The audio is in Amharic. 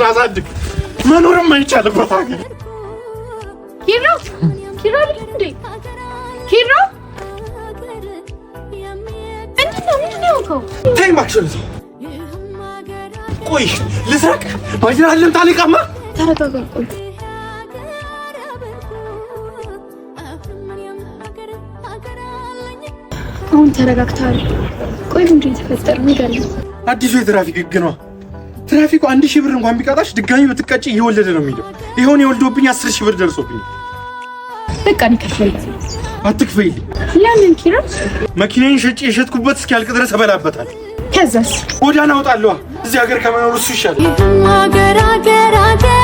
ላሳድግ መኖርም አይቻልበት ሀገር። ኪራ፣ ኪራ አይደል እንዴ? ኪራ፣ ምንድን ነው? ምንድን ነው የሆንከው? ተይ እባክሽ ወደዚያ። ቆይ ልስረቅ? ማጅራት ልምታ ልቀማ? ተረጋጋ። ቆይ። አሁን ተረጋግተሃል። ቆይ ምንድን ነው የተፈጠረው? ንገረኝ። አዲሱ የትራፊክ ህግ ነዋ። ትራፊኩ 1000 ብር እንኳን ቢቀጣሽ ድጋሚ ብትቀጪ እየወለደ ነው የሚሄደው። ይኸውን የወልዶብኝ 10,000 ብር ደርሶብኝ። በቃ እኔ እከፍልልሃለሁ። አትክፈይልኝ። ለምን ኪራ? መኪናዬን ሸጬ የሸጥኩበት እስኪያልቅ ድረስ እበላበታለሁ። ከዛስ? ጎዳና እወጣለሁ። እዚህ ሀገር ከመኖር እሱ ይሻላል። ሀገር ሀገር ሀገር